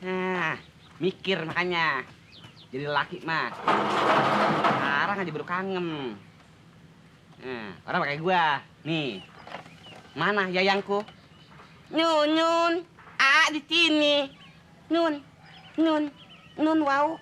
Nah, mikir makanya. Jadi laki mah. Sekarang aja baru kangen. Nah, orang pakai gua. Nih. Mana yayangku? Nyun. Di sini. Nun, wow.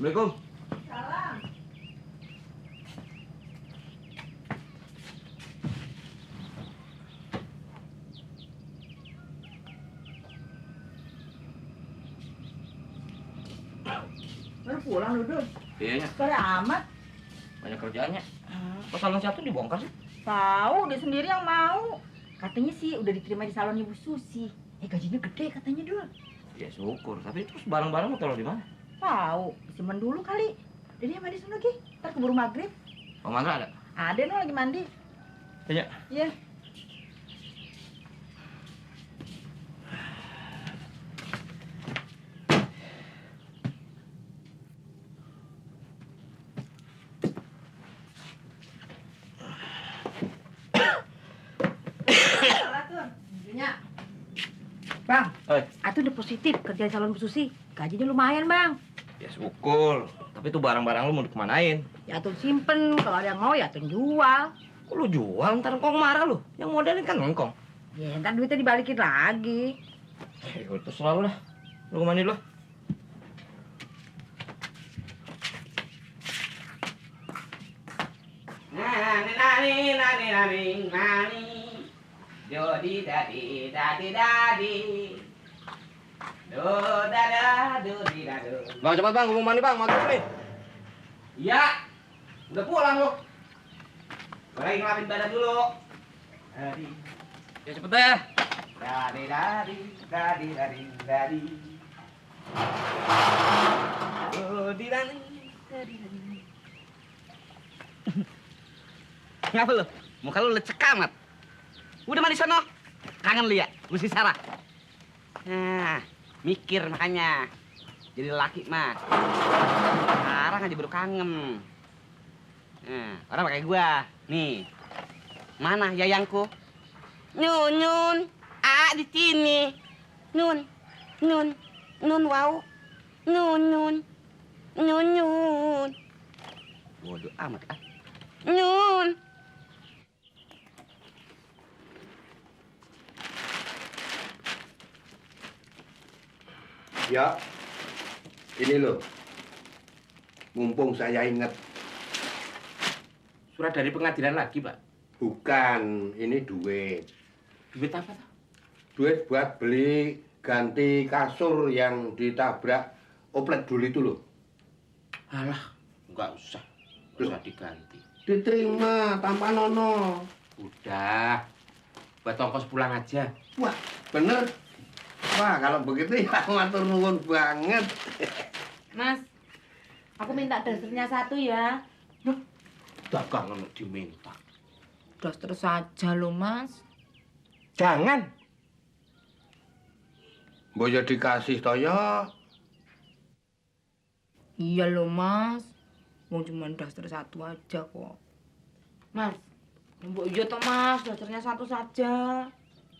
Assalamualaikum. Salam. Baru pulang lu, Dun? Iya, Sore amat. banyak kerjaannya. Kok salon satu dibongkar sih? Tahu, dia sendiri yang mau. Katanya sih udah diterima di salon Ibu Susi. Gajinya gede katanya, Dul. Ya syukur, tapi terus barang-barang mau taruh di mana? Tahu, simpen dulu kali. Jadi mandi sana lagi. Ntar keburu maghrib. Bang Mandra ada? Ada no lagi mandi. Iya. Iya. Bang, Atuh udah positif kerja di salon Bu Susi. Gajinya lumayan, Bang. Ya syukur, tapi tuh barang-barang lu mau dikemanain? Ya Atuh simpen, kalau ada yang mau ya Atuh jual. Kok lu jual, ntar engkong marah lu. Yang modalin kan engkong. Ya ntar duitnya dibalikin lagi. Ya terserah lu lah. Lu ke mandi lu. Nani. Jodi dadi. Do dada do di dado. Bang, cepat bang, gua mau mandi bang, maghrib nih. Iya. Udah pulang lu. Gua lagi ngelapin badan dulu. Dadi. Ya cepet deh. Dadi. Jodi dadi. Ngapa lu? Muka lu lecek amat. Udah mandi sono. Kangen lu ya, lu si Sarah. Nah, mikir makanya. Jadi laki mah. Sekarang aja baru kangen. Nah, orang pakai gua. Nih. Mana yayangku? Nyun. Di sini. Nun, wow. Nyun. Bodoh amat ah. Nyun. Ya, ini loh. Mumpung saya ingat. Surat dari pengadilan lagi, Pak. Bukan, ini duit. Duit apa tuh? Duit buat beli ganti kasur yang ditabrak oplet dulu itu loh. Alah, enggak usah. Usah diganti. Diterima tanpa nono. Udah. Buat ongkos pulang aja. Wah, bener. Wah, kalau begitu ya matur nuwun banget. Mas, aku minta dasternya 1 ya. Dagangan diminta. Daster saja lo, Mas. Jangan. Mbok ya dikasih toyo. Iya lo, Mas. Mau cuma daster 1 aja kok. Mas, Mbok iya toh, Mas. Dasternya 1 saja.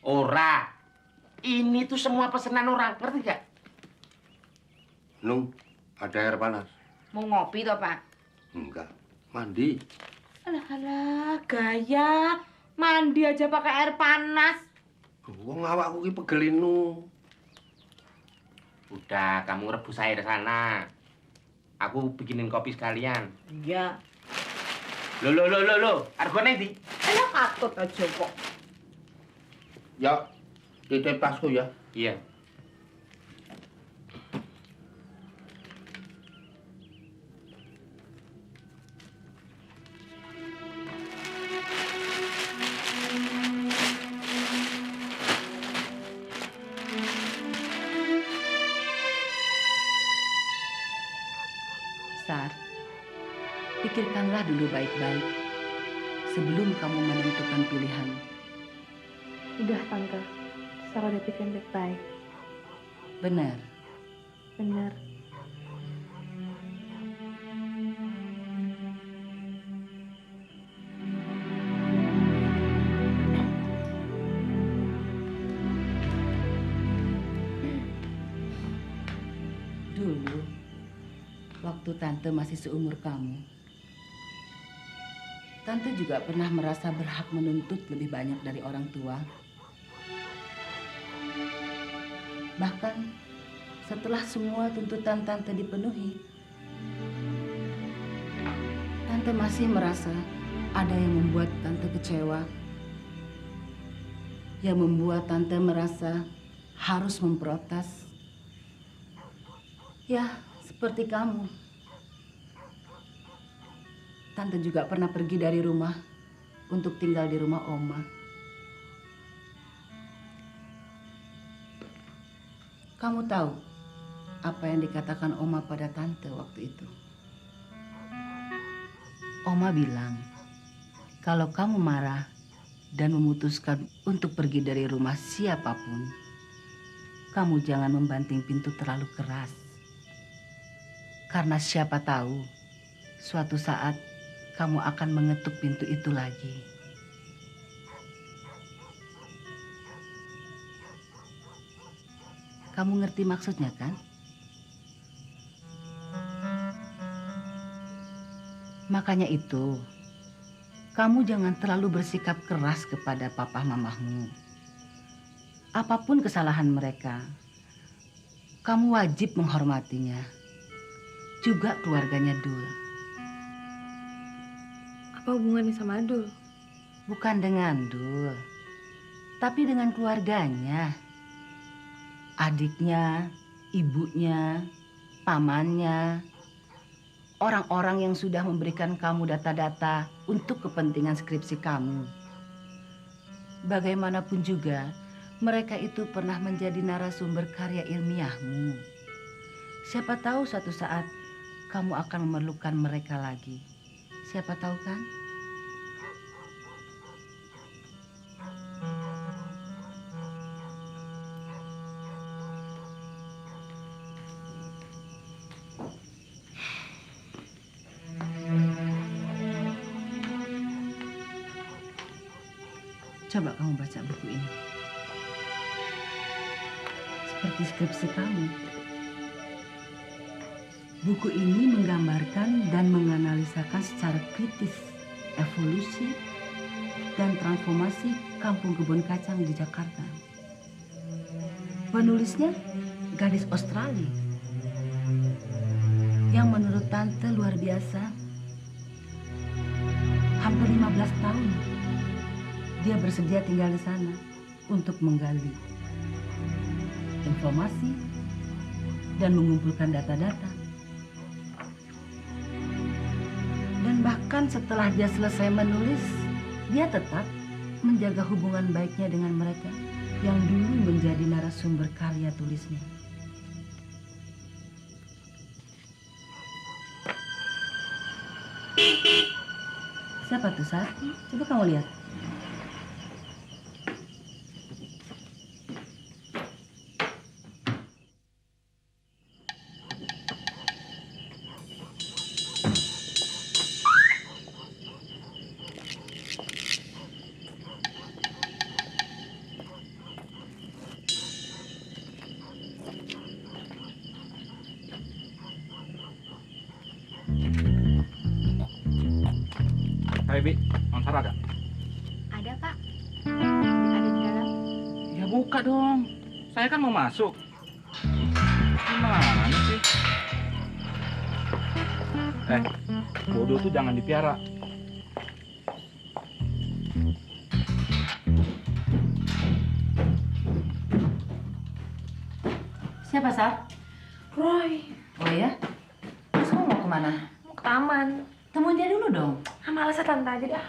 Ora. Ini tuh semua pesanan orang, ngerti gak? Nung, ada air panas? Mau ngopi toh, Pak? Enggak, mandi. Alah, gaya. Mandi aja pakai air panas. Wong awakku ki pegelinu. Udah, kamu rebus air sana. Aku bikinin kopi sekalian. Iya. Lo. Argone ndi? Ayo katut aja kok. Ya, titip tasku ya. Iya. Sar, pikirkanlah dulu baik-baik sebelum kamu menentukan pilihan. Udah, Tante. Sarah udah pikirin baik-baik. Benar. Bener. Dulu, waktu Tante masih seumur kamu, Tante juga pernah merasa berhak menuntut lebih banyak dari orang tua. Bahkan setelah semua tuntutan Tante dipenuhi, Tante masih merasa ada yang membuat Tante kecewa. Yang membuat Tante merasa harus memprotes. Ya, seperti kamu. Tante juga pernah pergi dari rumah untuk tinggal di rumah Oma. Kamu tahu apa yang dikatakan Oma pada Tante waktu itu? Oma bilang, kalau kamu marah dan memutuskan untuk pergi dari rumah siapapun, kamu jangan membanting pintu terlalu keras. Karena siapa tahu, suatu saat kamu akan mengetuk pintu itu lagi. Kamu ngerti maksudnya kan? Makanya itu, kamu jangan terlalu bersikap keras kepada papa mamahmu. Apapun kesalahan mereka, kamu wajib menghormatinya. Juga keluarganya Dul. Apa hubungannya sama Adul? Bukan dengan Dul, tapi dengan keluarganya. Adiknya, ibunya, pamannya, orang-orang yang sudah memberikan kamu data-data untuk kepentingan skripsi kamu. Bagaimanapun juga, mereka itu pernah menjadi narasumber karya ilmiahmu. Siapa tahu suatu saat kamu akan memerlukan mereka lagi. Siapa tahu kan? Coba kamu baca buku ini. Seperti skripsi kamu. Buku ini menggambarkan dan menganalisakan secara kritis evolusi dan transformasi kampung kebun kacang di Jakarta. Penulisnya gadis Australia yang menurut Tante luar biasa. Hampir 15 tahun dia bersedia tinggal di sana untuk menggali informasi dan mengumpulkan data-data. Dan bahkan setelah dia selesai menulis, dia tetap menjaga hubungan baiknya dengan mereka yang dulu menjadi narasumber karya tulisnya. Siapa tuh, Sar? Coba kamu lihat. Hai, Bi. Sarah ada? Ada, Pak. Ada di dalam. Ya buka dong. Saya kan mau masuk. Gimana sih? Bodoh tuh jangan dipiara. Siapa, Sar? Roy, Oh ya? Terus kamu mau kemana? Mau ke taman. Temuin dia dulu dong. Males ya tante aja dah.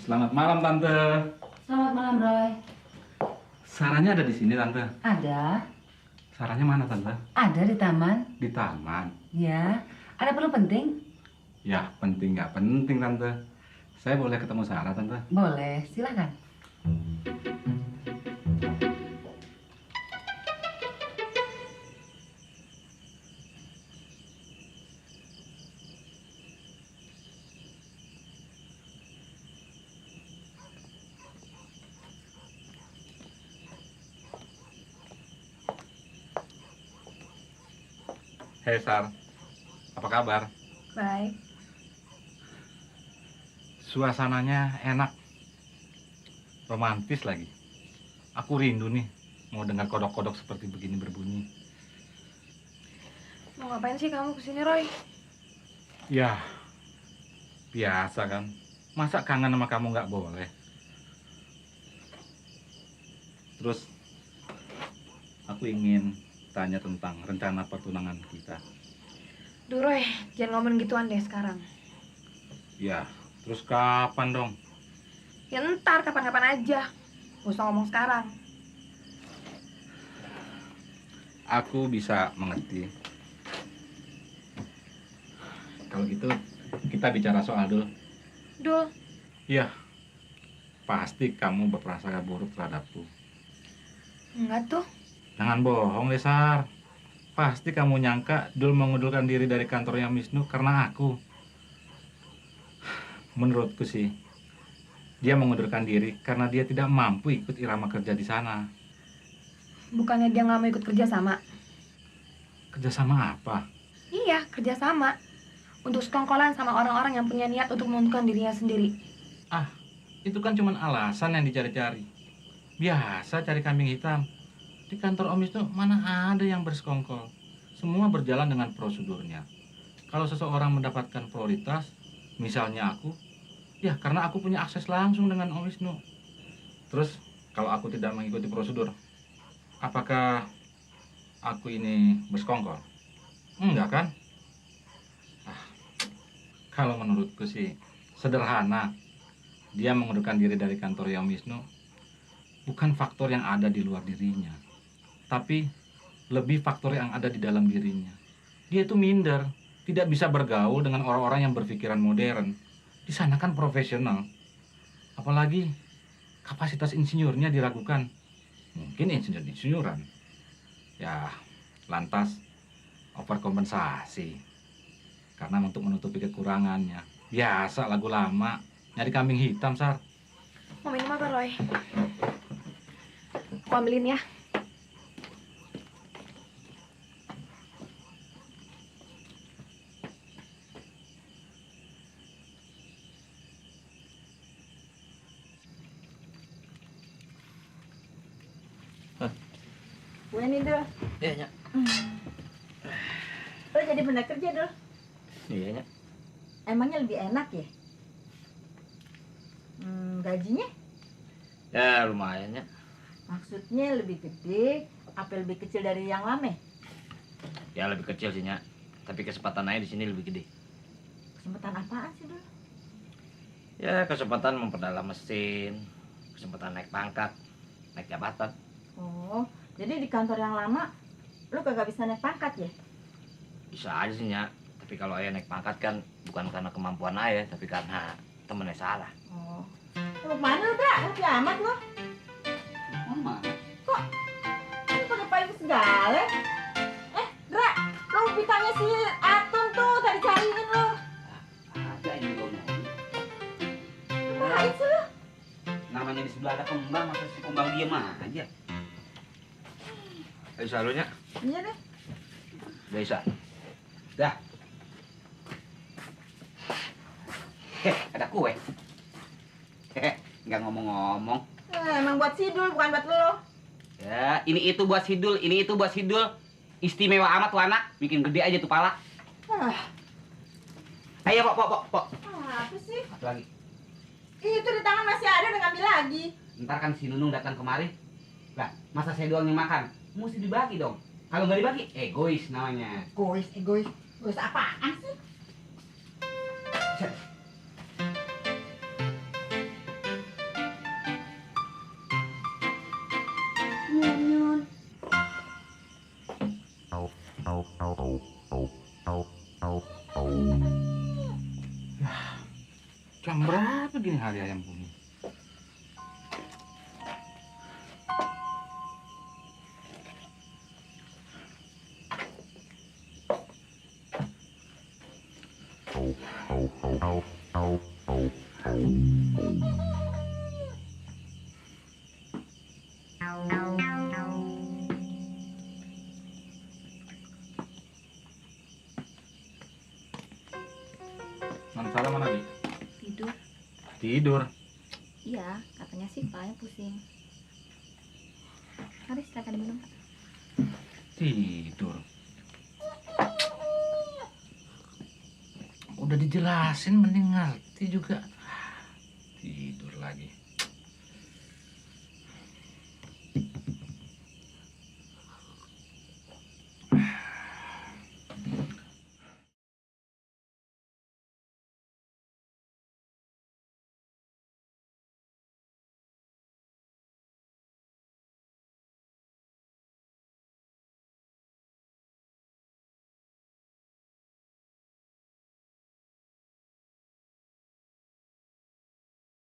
Selamat malam, Tante. Selamat malam, Roy. Sarahnya ada di sini, Tante. Ada? Sarahnya mana, Tante? Ada di taman. Di taman. Ya. Ada perlu penting? Ya, penting nggak penting, Tante. Saya boleh ketemu Sarah, Tante? Boleh, silakan. Hei, Sar. Apa kabar? Baik. Suasananya enak. Romantis lagi. Aku rindu nih mau dengar kodok-kodok seperti begini berbunyi. Mau ngapain sih kamu kesini, Roy? Ya, biasa kan. Masa kangen sama kamu nggak boleh? Terus, aku ingin tanya tentang rencana pertunangan kita. Duh, Roy, jangan ngomong gituan deh sekarang. Ya, terus kapan dong? Ya ntar, kapan-kapan aja. Gak usah ngomong sekarang. Aku bisa mengerti. Kalau gitu, kita bicara soal dulu. Dul, Iya, pasti kamu berprasangka buruk terhadapku. enggak tuh. Jangan bohong, Lesar. Pasti kamu nyangka Dul mengundurkan diri dari kantornya Wisnu karena aku. Menurutku sih, dia mengundurkan diri karena dia tidak mampu ikut irama kerja di sana. Bukannya dia nggak mau ikut kerja sama? Kerjasama apa? Iya, kerja sama. Untuk sekongkolan sama orang-orang yang punya niat untuk menentukan dirinya sendiri. Itu kan cuma alasan yang dicari-cari. Biasa cari kambing hitam. Di kantor Om Wisnu mana ada yang bersekongkol. Semua berjalan dengan prosedurnya. Kalau seseorang mendapatkan prioritas, misalnya aku, ya karena aku punya akses langsung dengan Om Wisnu. Terus kalau aku tidak mengikuti prosedur, apakah aku ini bersekongkol? Enggak kan? Kalau menurutku sih sederhana. Dia mengundurkan diri dari kantor Om Wisnu bukan faktor yang ada di luar dirinya, tapi lebih faktor yang ada di dalam dirinya. Dia itu minder, tidak bisa bergaul dengan orang-orang yang berpikiran modern. Di sana kan profesional. Apalagi kapasitas insinyurnya diragukan. Mungkin insinyuran. Ya, lantas overkompensasi. Karena untuk menutupi kekurangannya. Biasa lagu lama, nyari kambing hitam, Sar. Mau minum apa, Roy? Aku ambilin ya. Gue nih, Dul. Iya, Nyak. Lo jadi bener kerja, Dul. Iya, Nyak. Emangnya lebih enak ya? Gajinya? Ya, lumayan, Nyak. Maksudnya lebih gede, apa lebih kecil dari yang lama? Ya, lebih kecil sih, Nyak. Tapi kesempatan aja di sini lebih gede. Kesempatan apaan sih, Dul? Ya, kesempatan memperdalam mesin, kesempatan naik pangkat, naik jabatan. Oh, jadi di kantor yang lama, lo kagak bisa naik pangkat ya? Bisa aja sih, Nyak. Tapi kalau ayah naik pangkat kan bukan karena kemampuan ayah, tapi karena temennya salah. Oh. Lo mana lo, Bra? Ngerti amat lo? Mama. Kok? Lo pada payung segala? Dra, lo pitanya si Atom tuh, tadi cariin lo. Ada ini ngomong. Ngapain sih lo? Namanya di sebelah ada kembang, masa si kembang diem aja. Ayo selalu, Nyak. Iya deh. Udah Isa. Dah. Ada kue. Nggak ngomong-ngomong. Emang buat Sidul, bukan buat lo. Ya, ini itu buat Sidul, ini itu buat Sidul. Istimewa amat tuh anak, bikin gede aja tuh pala. Ayo, Pok. Apa sih? Satu lagi. Itu di tangan masih ada, udah ngambil lagi. Ntar kan si Nunung datang kemari. Lah, masa saya doang yang makan? Mesti dibagi dong. Kalau nggak dibagi, egois namanya. Egois. Egois apaan sih? Nyun. Jam berapa gini hari ayam bumi? Mansara mana, Bi? Tidur. Tidur. Iya, katanya sih kepalanya pusing. Mari silakan diminum, Pak. Tidur. Udah dijelasin mending ngerti juga. Tidur lagi.